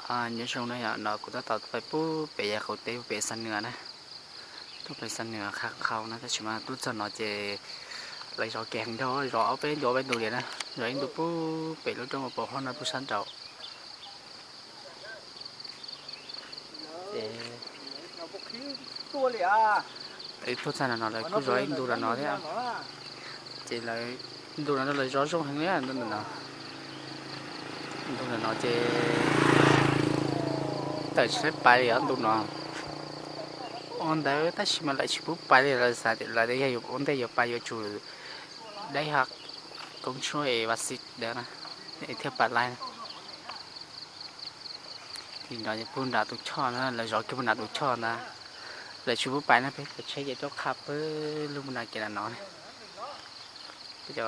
Nyob zoo na, yog no kuv tab tom tuaj pem pub pem yav qaum teb pem Xam Nwm na. Tuaj pem Xam Nwm Qham Qhau na, tab sis mas tuaj txog no ces lawv zov kev heev dhau, zov ob peb ntu ob peb ntu li na. Zov ib ntu pub pem lub roob uas pom hauv no pub sab nraud. Tuaj txog no no lawv kuj zov ib ntu no no thiab. Ces lawv, ntu no lawv zov zoo heev li, ntu no no. Ntu no no ces tawm tsis tau pais li os ntu no. Ua ntawd tab sis mas lawv tsis pub pais li, lawv xav tias lawv yog yuav ua ntej yuav pais yuav tsum dai ha koob tshuaj es vas xis ntawd na, es thiaj pais laij. Tim no puag nram tus choj na, lawv zov kiag puag nram tus choj ntag. Lawv tsis pub pais na, peb cov tsheb ces tuaj qha pawg lug puag nram kev nram no. Peb cov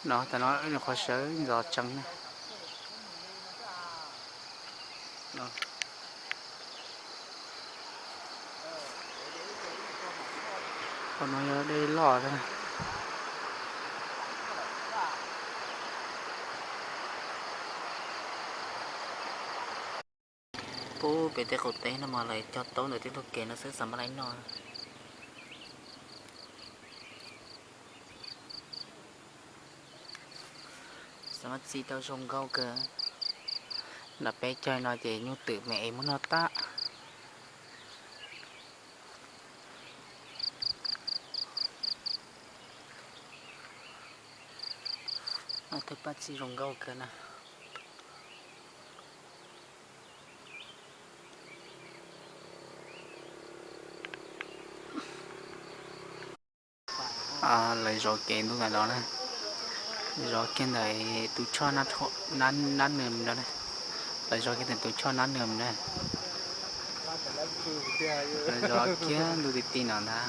no, tam no qhov sawv ntxov tsees na. Qhov no yog dej loj na. Pub pem tej qaum teb no mas lawv cog taub ntawm tej ntug kev no xwb xav maj laij noj. Xav maj txi tau zoo nkauj kawg. Nram peb caug no ces nyuj twm me es muab noj tag. Twb pab txi zoo nkauj kawg na. Lawv zov kev ntuj ntawm no na, zov kiag ntawm tus choj nab nws no na. Lawv zov kiag ntawm tus choj nab nws na. Lawv zov kiag ntuj ti ti no ntag,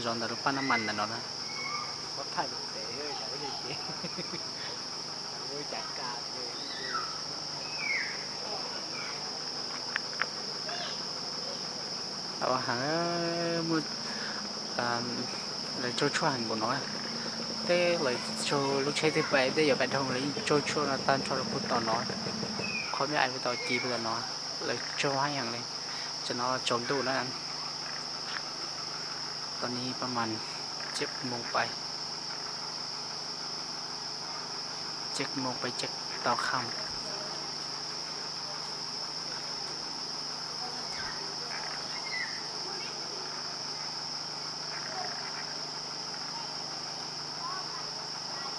zov ntawm lub paj nab mas ntawm no na. Tau heev, muaj, lawv tsaug tshuaj heev npaum no. Tej lawv tsaug lub tsheb twg pais tej yuav pais dhau lawv yeej tsaug tshuaj no tag nrho rau puag tom no. Qhov me ais puag tom ci puag tom no, lawv tsaug heev heev li. Tam no tsaus ntuj na. Tau ni pab mas ceb moo pais, ceb moo pais ceb tau kham.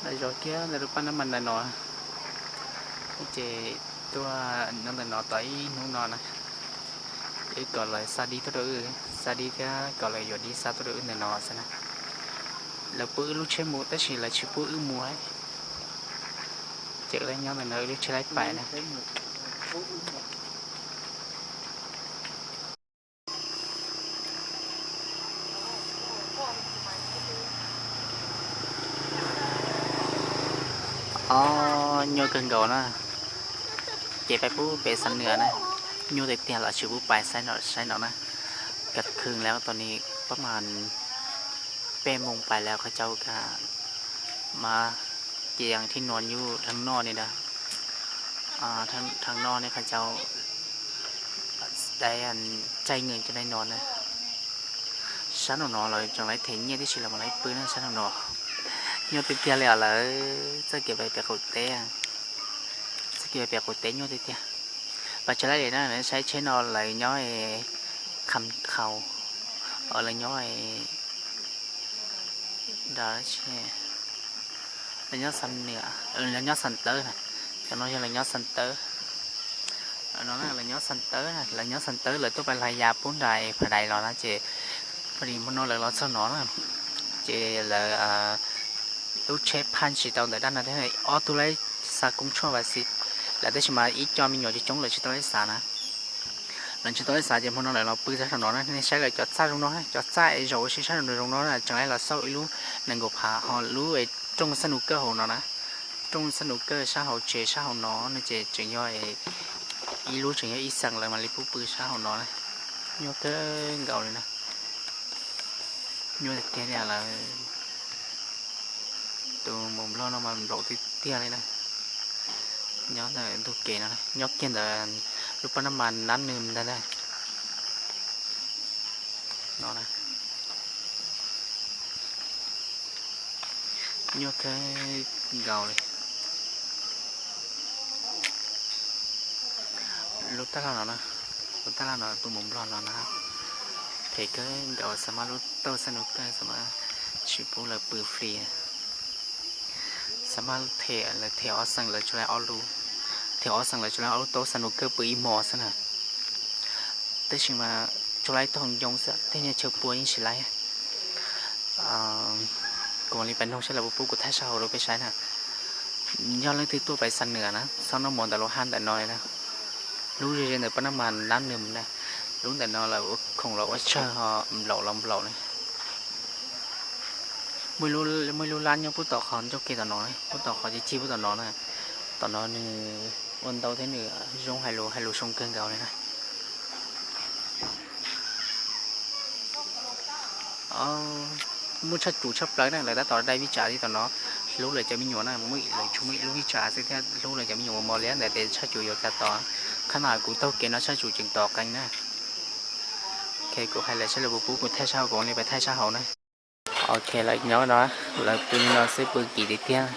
Lawv zov kiag ntawm lub paj nab mas ntawm no, ces tuaj nyob ntawm no tau ib hnub no na. Wb kom lawv xa dib tuaj rau wb, xa dib thiab kom lawv yuav dib xa tuaj rau wb ntawm no xwb na. Lawv pub wb lub tsheb mus tab sis lawv tsis pub wb mus. Ces wb nyob ntawm no wb lub tsheb laib pais na. O, nyuaj kawg nkaus na. Ces peb pub pem Xam Nwm na, nyuaj tiag tiag los tsis pub pais saib no na. Kab khw lawm tau ni pab mas peb moos pais lawm qhov caug ka mas ces yeej thib no nyuj dheev noj ni ntag. Dheev noj ne qhov caug dai tsaij nws cov dai no na. Sab nraum no lawv tseem laib them nyiaj tib si los mas laib pw na sab nraum no. Nyuaj tiag tiag li os lawv txoj kev pem qaum teb. Txoj kev pem qaum teb nyuaj tiag tiag. Pas tsav laij li na, saib tsheb no lawv nyob Kham Khau, lawv nyob lawv nyob Xam Nwm, lawv nyob Xam Tawb na. Cov no yog lawv nyob Xam Tawb. No lawv nyob Xam Tawb, lawv nyob Xam Tawb lawv tuaj pais Lais Yas pub nram Pha Dais los na ces, pab li hmo no lawv los txog no na, ces lawv lub tsheb phaj tsis tau ntawm dab no thiab, ob tug laib xa koob tshuaj vas xis lawm tab sis mas ib co me nyuam coob coob lawv tsis tau laib xav na. Lawv tsis tau laib xav ces hmo no lawv los pw sab saum no na, nej saib lawv cov txaj zoo no, cov txaj es zaum ua si sab saum no zoo no na, tseem laib los xauj ib lub nees nkaum phav ho lub rooj xab nus kawj hauv no na. Rooj xab nus kawj sab hauv tsev sab hauv no no ces tseem yog ib lub tseem yog ib xeem lawv mam li pub pw sab hauv no na. Nyuaj kawg nkaus li na. Nyuaj tiag tiag li lawm. Tus mus nplog no mas nplaum tiag tiag li na. Nyob ntawm ntug kev no, nyob kiag ntawm lub pab nab mas nab nws ntag na. No na. Nyuaj kawg nkaus li. Lub taj laj no, lub taj laj no tus mus nplog no na, them kawg nkaus, xav mas lub tauj xab nus kawg xav mas tsis pub lawv pw fli. Xav mas them, lawv them ob xeem lawv tsuas laib ob lub, them ob xeem lawv tsuas laib ob lub tauj xab nus kawg pw ib hmo xwb na. Tab sis mas tsuas laib tog ncoo xwb, tej niag chaw pua yeej tsis laib. Kuv mam li pais noog saib lawv puas pub kuv thaij sab hauv rau peb saib na. Yog leej twg tuaj pais Xam Nuas na, txhob noj mov ntawm lub hab ntawm no li na. Lub ze ze ntawm pab nab mas nab nws na, lub ntawm no lawv ua khoom los ua tsawg ho nplaum los nplaum na. Muaj ib lub lab nyob pub tom qhov ncauj kev tom no, pub tom qhov cig cig pub tom no na. Tom no nws ua ntau thiab nws zoo hais lus, hais lus zoo kawg nkaus li na. Muaj tshaj cum tshaj plaws na, lawv tab tom dai vij tsam li tom no, hlub lawv cov me nyuam na, muaj lawv tsuas muaj ib lub vij tsam xwb thiab hlub lawv cov me nyuam ua mos liab ntawd tes tshaj cum yuav cas tos. Qhab no kuv taug kev no tshaj cum tseem tos qees na. Ok, kuv hais lawv saib lawv puas pub kuv thaij sab hauv, kuv li pais thaij sab hauv na. Ok, lawv nyob no, lawv pw li no xwb pw kim tiag tiag.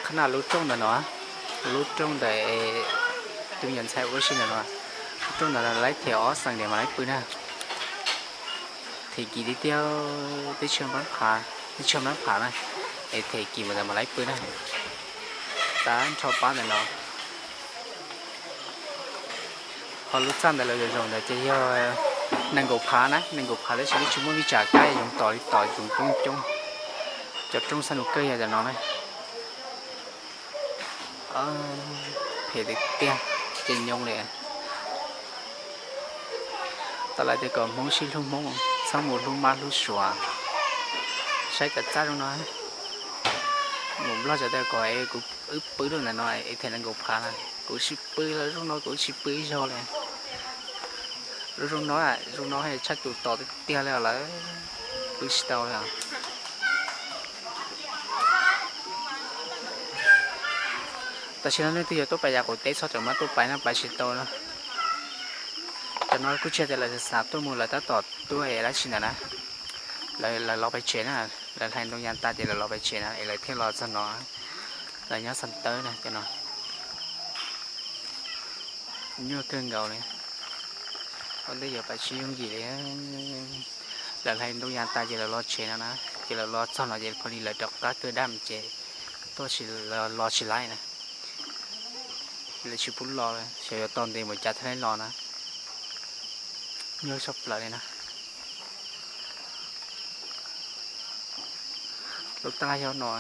Qhab no lub rooj ntawm no, lub rooj ntawm tus me nyuam ntxhais ua si ntawm no, lub rooj ntawm no lawv them ob xeem niam mas lawv pw na. Them kim tiag tiag, teb chaws npab phav, teb chaws npab phav na, es them kim mus ntawd mas lawv pw na. Tag nrho pab ntawm no. Qhov lub txaj ntawd lawv zaum zaum ntawd ces yog nees nkaum phav na, nees nkaum phav tab sis twb tsis muaj vij tsam kab, yoov tom li tom yoov coob coob. Cov rooj xab nus kawg yog cov no na. Phem tiag tiag, ces nyoo li. Tau lawv tias kom Hmoob sib hlub Hmoob, txhob mus hlub mab hlub suav. Saib cov txaj zoo no. Mus Nplog cov tias kom es kuv wb pw lub ntawm no es them nees nkaum phav na, kuv tsis pw los zoo no kuv tsis pw ib zaug li. Lub zoo no, zoo no tshaj cum tom tiag tiag li os lawm, pw tsis tau li os. Tam sim no leej twg yuav tuaj pais yav qaum teb txhob tseem mab tuaj pais na, pais tsis tau na. Cov no kuj tsis tias lawv xav tuaj mus, lawv tab tom tuaj es dab tsi ntawd na. Lawv los pais tsev na, lawv hlais ntoo yas tas ces lawv los pais tsev na es lawv thiaj los txog no. Lawv nyob Xas Tawb na cov no. Nyuaj kawg nkaus li. Ua ntej yuav pais tsis yooj yim li. Lawv hlais ntoo yas tas ces lawv los tsev no na, ces lawv los txog no ces pha li lawv rov qab kawg dab ces tuaj tsis, los tsis laib na. Lawv tsis pub los, xyov yuav tos ntev mus cas thiaj li los na. Nyuaj tshaj plaws li na. Lub taj laj yog no.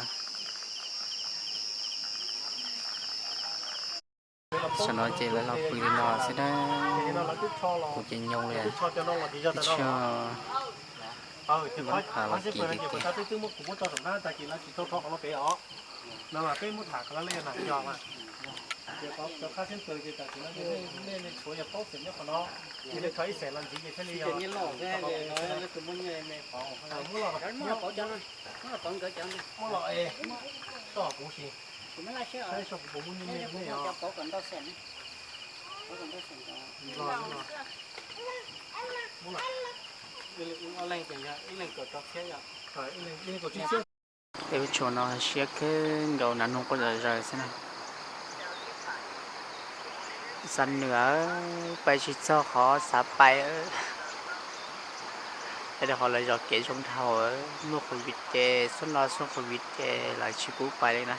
Tam no ces lawv los pw li no xwb na. Kuv ces nyoo li, tsis muaj phav los kim li tiag. Tej lub tshuas no siab kawg nkaus, nas noog quaj zom zaws xwb na. Xav nws, pais tsis txog qhov xav pais. Es rau qhov lawv zov kev zoo dhau, muaj qhov vim ces xub no xub qhov vim ces lawv tsis pub pais li na.